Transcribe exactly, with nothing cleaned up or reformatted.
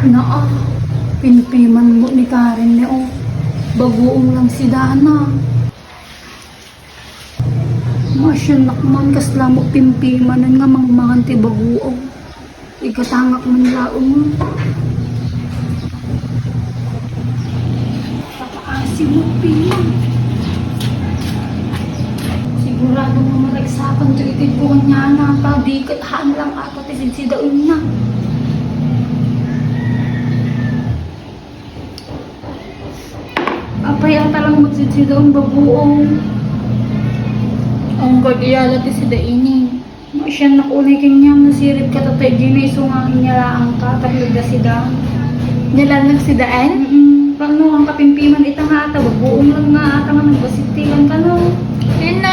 Naa, pimpiman mo ni Karen ni, o. Bagoong lang si Dana. Maasiannak man, kasla mo pimpimanen nga mangmangan ti bagoong. Igatangak man laeng. Papaasim mo, Pia. Sigurado nga maragsakan dagiti buonana, ta di ket haan lang ata ti sidsidaenna. Apay ata lang magsidsidaen, bagoong? Anggad iyala ti sidaini. Maasiannak unay ken niam, nasirib ka, tatay, dina isu nga inyalaanka, tapno da sida. Inyalaannak sidaen? Mm-mm. Paano ang kapimpiman ita nga ata, bagoong lang nga ata nga nagbasitilan ka, no? Yun na,